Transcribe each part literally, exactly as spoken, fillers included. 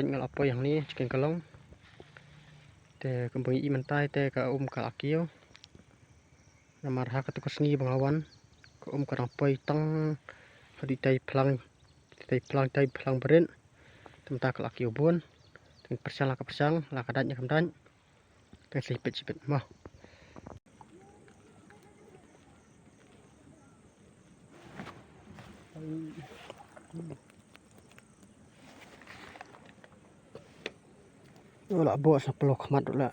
Nga la poi hangne, chicken ka long. Te kumba ngi i mynta te ka um ka la kiew. Namar ha katu ka sngi ba nga wan, ka um ka dang poi tang haduh tai phlang, tai phlang, tai phlang barit. Te mynta ka la kiew bun. Te pyrshang la ka pyrshang, la ka dait ne kam dait. Te sa peit, sa peit mo. Ula bok sa pelok mat ula.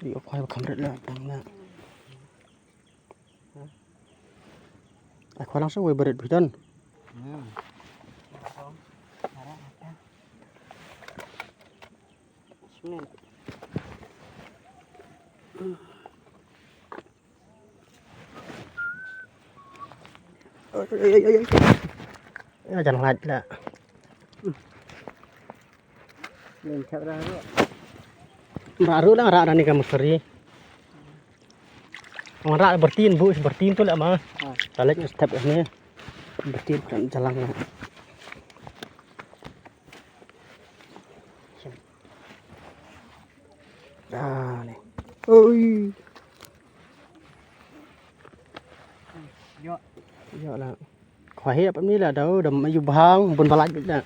Ri ok khwai ba kham rit la tang la. Ai khwai lang sa wei ba rit bhitan. Oi, oi, oi, oi. Jan lait la. Len chak ra ro. Ra ro la ra ni ka musari. Ong ra bertin bu bertin tu la ma. Talek step ni. Bertin kan jalan la. Ah, ni. Oi. Yo. Yo la. Khwai hep ni la dau dam ayu bhang bun balaj bit la.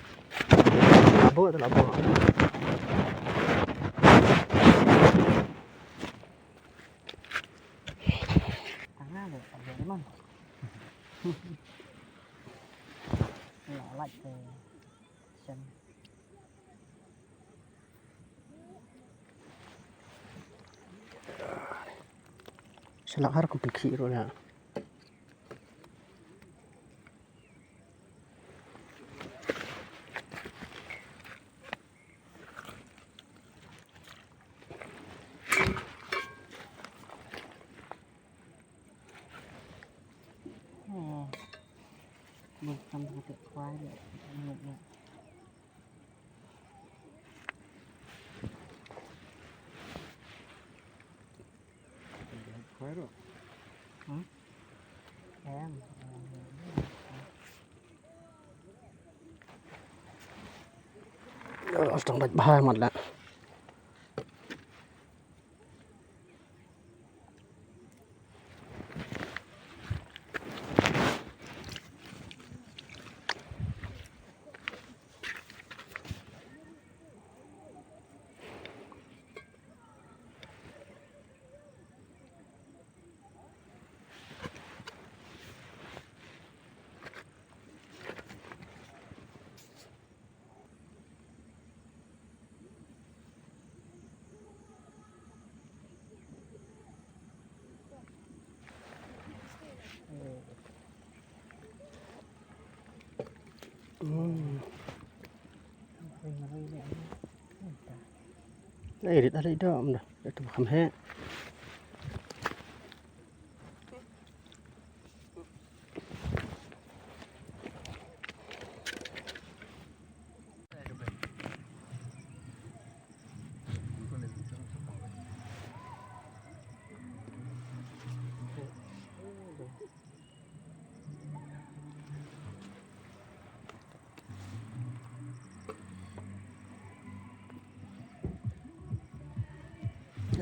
Labo tu labo. Tanga le, tanga le man. La laj te. Sen. Sa lak har ka pynkhih ruh la. Oh. Bun kam ka te khwai le. Stang bait bha mat la. Hmm. Ai, rit, rit, dom dah. Dah tu bukan hek.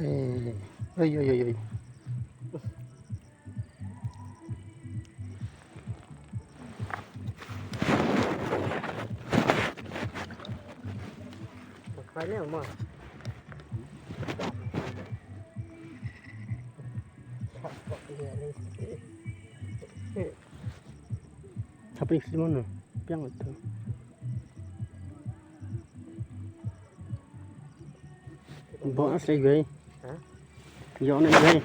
Eh, oi, oi, oi, oi. Khai ne ma. Happening sih mana? Piang itu. Bawa asli gue. Hah? Yo ne gue.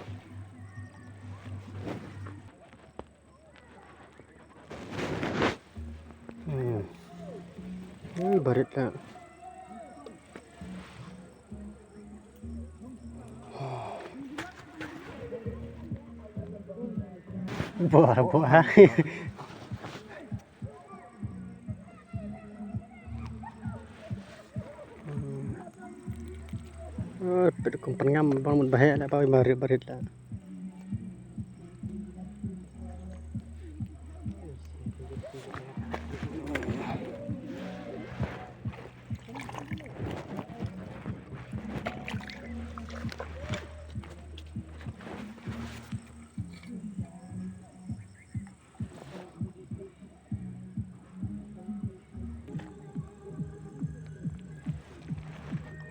Hmm. Ui, barit la. Buah, buah. Hmm. Eh, pet kum pengam bang mun bahaya lah, bang barit barit lah.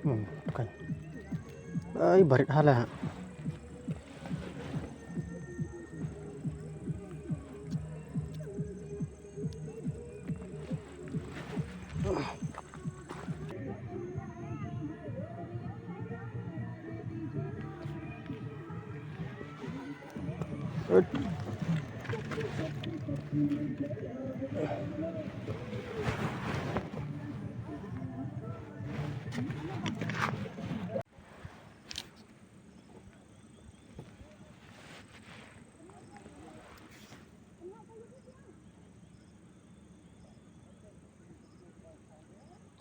Hmm, bukan. Ai, barit hala.